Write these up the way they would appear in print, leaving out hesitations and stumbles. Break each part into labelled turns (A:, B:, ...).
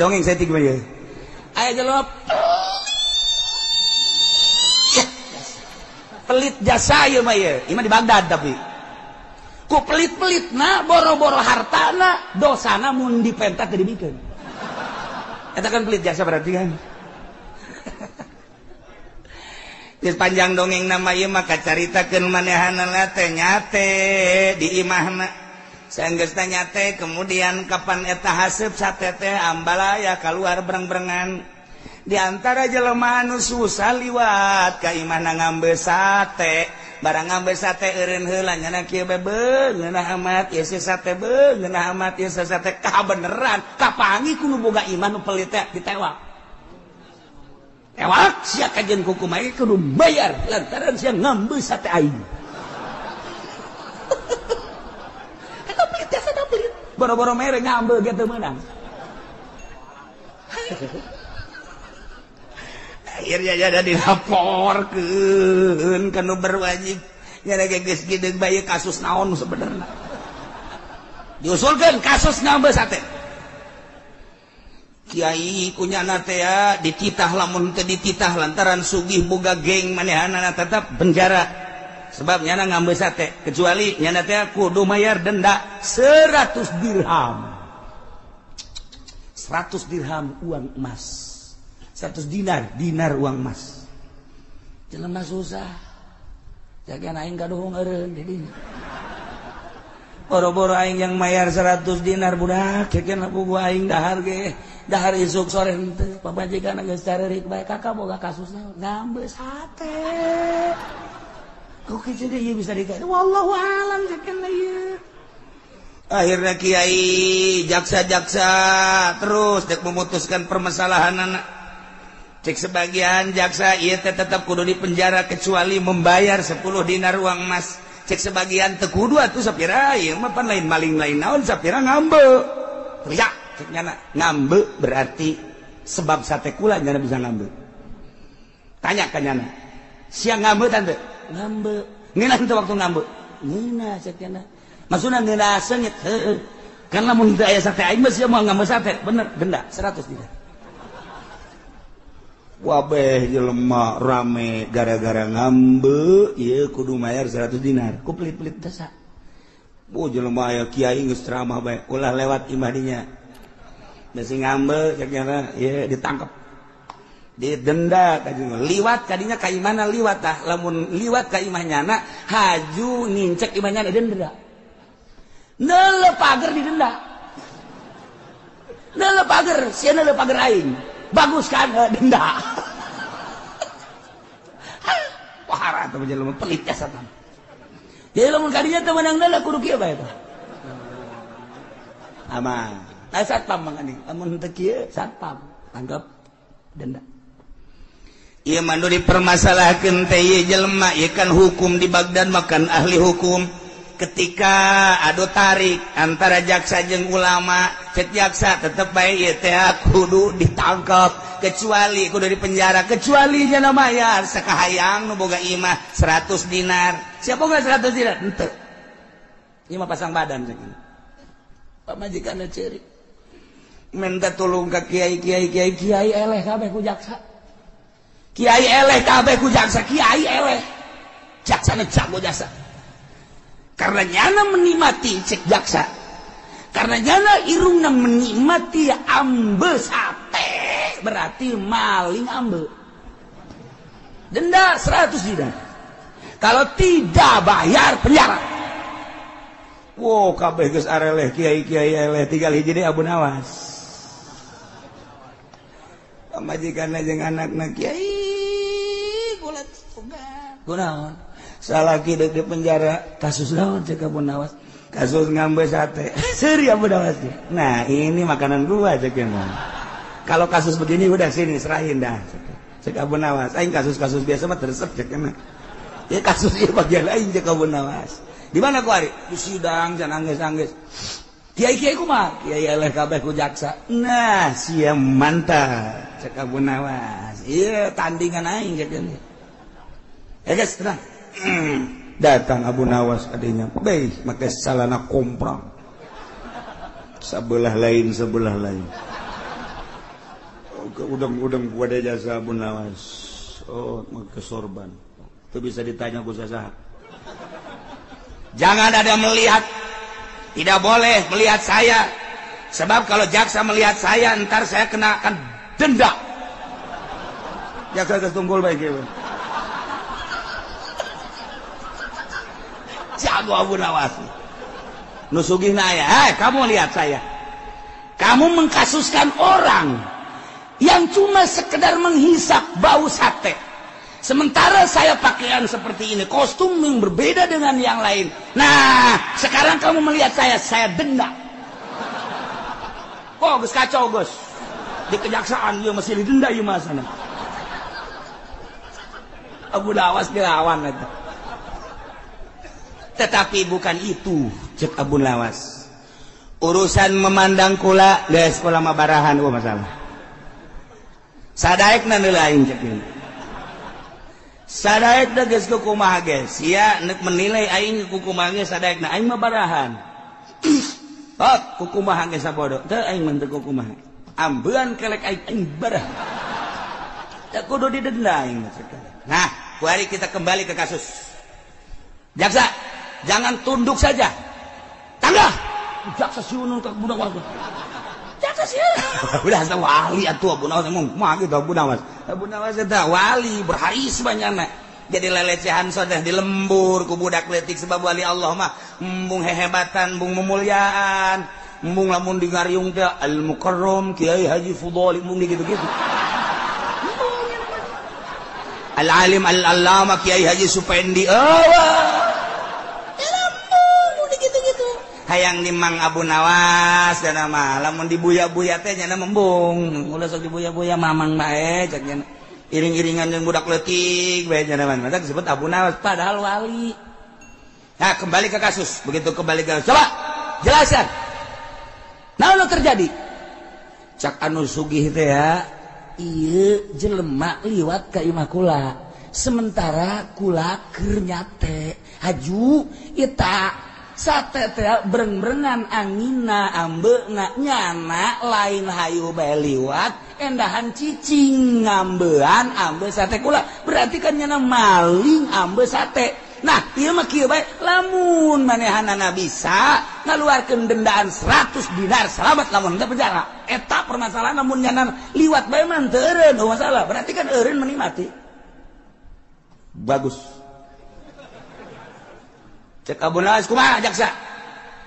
A: dongeng saya tiga ya. Aya jelema pelit jasa ieu mah ieu. Ieu mah di Baghdad tapi. Ku pelit-pelitna boro-boro hartana dosana mun dipenta teu dibikeun. Eta kan pelit jasa berarti kan. Geus panjang dongeng nama ieu maka caritakeun manehanana teh nyate di imahna. Sanggeusna nyate kemudian kapan eta haseup sate teh ambalaya kaluar breng-brengan. Di antara jelema anu susah liwat ka imahna ngambe sate. Barang ngambe sate eureun heula nyana kieu bae beung ngeunah amat ieu sate beung ngeunah amat ieu sate kabeneran kapangi ku nu boga imah nu pelit teh ditewak. Tewak sia kajen kuku mai kudu bayar lantaran sia ngambe sate aing. Eta pelit jasa da pelit. Boro-boro mere ngambe ge teu meunang. Akhirnya jadi dilaporkeun ka nu berwajib. Nya ge geus geudeung bae kasus naon sebenarna. Diusulkeun kasus ngambe sate. Kiai kunyana teh dititah lamun teu dititah lantaran sugih boga geng manehanana tetap penjara. Sebab nyana ngambe sate kecuali nyana teh kudu mayar denda 100 dirham. 100 dirham uang emas. 100 dinar, dinar uang emas. Jelema susah. Jagan aing gaduhung eureun di dinya. Boro-boro aing yang mayar 100 dinar budak, kekeun buku aing dahar ge. Dahar isuk sore henteu, pamajikan geus carerik bae kakak boga kasusna ngambe sate. Kok kieu ieu bisa dikae? Wallahu alam sakeun ieu. Akhirnya kiai jaksa-jaksa terus dek memutuskan permasalahan anak. Cek sebagian jaksa ieu teh tetep kudu di penjara kecuali membayar 10 dinar uang emas. Cek sebagian teu kudu atuh sapira ieu mah pan lain maling lain naon sapira ngambe. Teriak cek nyana ngambe berarti sebab sate kula nyana bisa ngambe. Tanya ka nyana. Sia ngambe tante? Ngambe. Ngeunah teu waktu ngambe? Ngeunah cek nyana. Maksudna ngeunah seungit heueuh. Kan lamun teu aya sate aing mah sia moal ngambe sate. Bener denda 100 dinar. Wabeh jelema rame gara-gara ngambe ieu kudu mayar 100 dinar. Ku pelit-pelit desa. Bu jelema aya kiai geus ceramah bae ulah lewat imah dinya. Besi ngambe cek nyana ieu ditangkep. Didenda kadinya. Liwat kadinya ka imahna liwat tah lamun liwat ka imah nyana haju ngincek imah nyana denda. Neuleuh pager didenda. Neuleuh pager, sia neuleuh pager aing. Bagus kan denda. Wahara teh jelema pelit jasa tah. Jadi lamun kadinya teu meunang deuleuh kudu kieu bae tah. Aman. Tah satpam mang anjing. Lamun teu kieu satpam tangkep denda. Ieu mah nu dipermasalahkeun teh ieu jelema ieu kan hukum di Baghdad makan ahli hukum. Ketika adu tarik antara jaksa jeung ulama, cek jaksa tetep bae ieu teh kudu ditangkep kecuali kudu dipenjara kecuali nyana mayar sakahayang nu boga imah 100 dinar. Siapa boga 100 dinar? Henteu. Ieu mah pasang badan cek. Pamajikanna ceurik. Minta tulung ka kiai kiai kiai kiai eleh kabeh ku jaksa. Kiai eleh kabeh ku jaksa, kiai eleh. Jaksana jago jasa. Karena nyana menikmati cek jaksa. Karena nyana irungna menikmati ambe sate berarti maling ambe. Denda 100 dinar. Kalau tidak bayar penjara. Wow, kabeh geus areleh kiai-kiai eleh tinggal hiji deui Abu Nawas. Pamajikanna jeung anakna kiai kula tugas. Kunaon? Salaki dek di penjara kasus naon cek Abu Nawas, kasus ngambe sate. Seuri Abu Nawas. Nah ini makanan gua cek emang. Kalau kasus begini udah sini serahin dah cek Abu Nawas. Aing kasus-kasus biasa mah teresep cek emang. Ya kasus ieu bagian lain cek Abu Nawas. Di mana ku ari? Di sidang can anggeus-anggeus. Kiai-kiai kumaha? Kiai eleh kabeh ku jaksa. Nah, sia mantap cek Abu Nawas. Ieu tandingan aing cek ini. Ya guys, tenang. Datang Abu Nawas adanya, baik, maka salana komprang. Sebelah lain, sebelah lain. Ke udang-udang gua ada jasa Abu Nawas. Oh, ke sorban. Itu bisa ditanya ku saha. Jangan ada melihat. Tidak boleh melihat saya. Sebab kalau jaksa melihat saya, ntar saya kena akan denda. Jaksa geus tunggul bae kieu. Jago Abu Nawas. Nu sugihna aya, "Hei, kamu lihat saya. Kamu mengkasuskan orang yang cuma sekedar menghisap bau sate. Sementara saya pakaian seperti ini, kostum yang berbeda dengan yang lain. Nah, sekarang kamu melihat saya denda." Oh, geus kacau, geus. Di kejaksaan ieu masih didenda ieu mah sana. Abu Nawas dilawan eta. Tetapi bukan itu cek Abu Nawas. Urusan memandang kula geus kula mah barahan eueuh masalah. Sadaekna nu lain cek ieu. Sadaekna geus kumaha ge, sia neuk menilai aing kumaha ge sadaekna aing mah barahan. Oh, kukumaha ge sabodo. Teu aing mah teu kukumaha. Ambean kelek aing aing barah. Teu kudu didenda aing mah. Nah, kuari kita kembali ke kasus. Jaksa, jangan tunduk saja. Tangga. Jaksa siunun ka budak wae. Jaksa siun. Udah asa wali atuh Abu Nawas ngomong kumaha kitu Abu Nawas. Abu Nawas eta wali berharisma nyana. Jadi lelecehan sodah di lembur ku budak leutik sebab wali Allah mah embung hehebatan, embung memuliaan, embung lamun di ngariung teh al mukarram Kiai Haji Fudhali embung di gitu-gitu. Al alim al allama Kiai Haji Supendi. Oh. Gitu-gitu. Hayang nimang Abu Nawas dan mah lamun dibuya-buya teh nyana embung. Ulah sok dibuya-buya mamang bae cek nyana. Iring-iringan jeung budak leutik bae nyana mah. Mata disebut Abu Nawas padahal wali. Nah, kembali ke kasus. Begitu kembali ke kasus. Coba jelaskan. Naon nu terjadi? Cak anu sugih teh ya, ieu jelema liwat ka imah kula. Sementara kula keur nyate. Haju eta sate teh breng-brengan anginna ambeuna nyana lain hayu bae liwat endahan cicing ngambean ambe sate kula. Berarti kan nyana maling ambe sate. Nah, ieu mah kieu bae lamun manehanana bisa ngaluarkeun dendaan 100 dinar selamat lamun teu penjara. Eta permasalahan lamun nyana liwat bae mah teu eureun masalah. Berarti kan eureun menikmati. Bagus. Cek Abu Nawas kumaha jaksa?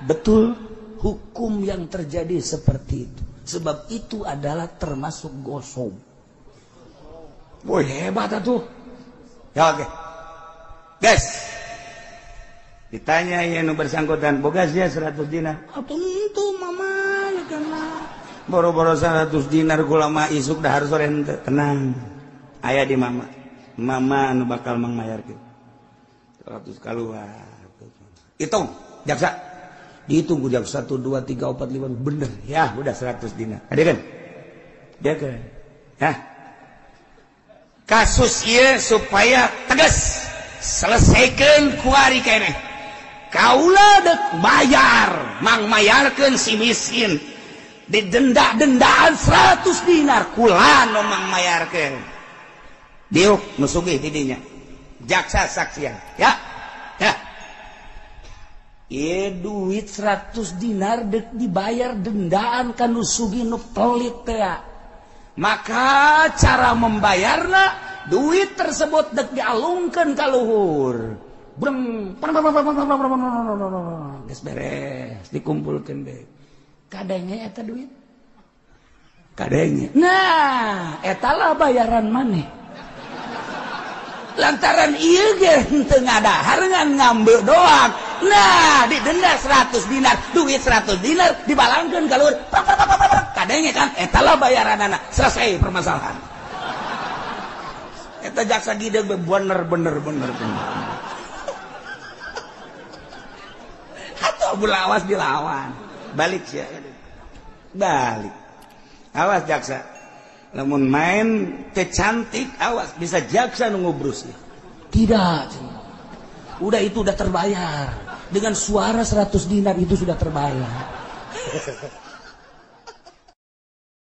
A: Betul, hukum yang terjadi seperti itu. Sebab itu adalah termasuk gosong. Woi, hebat atuh. Ya oke. Guys. Ditanya ieu nu bersangkutan, boga sia 100 dinar. Ah, tentu mama ya kan. Boro-boro 100 dinar kula mah isuk dahar sore henteu. Tenang. Aya di mama. Mama nu bakal mangmayarkeun. 100 kaluar. Hitung, jaksa. Dihitung ku jaksa 1 2 3 4 5 bener. Ya, udah 100 dinar. Ada kan? Dia kan. Hah. Kasus ieu supaya tegas. Selesaikan kuari keneh. Kaula dek bayar, mang mayarkeun si miskin. Didenda-dendaan 100 dinar kula nu mang mayarkeun. Diuk nu sugih di dinya. Jaksa saksian, ya. Ya. Ieu duit 100 dinar dek dibayar dendaan ka nu sugih nu pelit teh. Maka cara membayarna duit tersebut dek dialungkeun ka luhur. Breng geus beres dikumpulkeun deui. Kadenge eta duit? Kadenge. Nah, eta lah bayaran maneh. Lantaran ieu ge henteu ngadahar ngan ngambil doang. Nah, didenda 100 dinar, duit 100 dinar dibalangkeun ka luhur. Kadenge kan eta lah bayaranana. Selesai permasalahan. Eta jaksa gideg bener bener bener bener. Atuh Abu Nawas dilawan. Balik sia. Balik. Awas jaksa. Lamun main teh cantik awas bisa jaksa nu ngubrus. Tidak. Udah itu udah terbayar. Dengan suara 100 dinar itu sudah terbayar.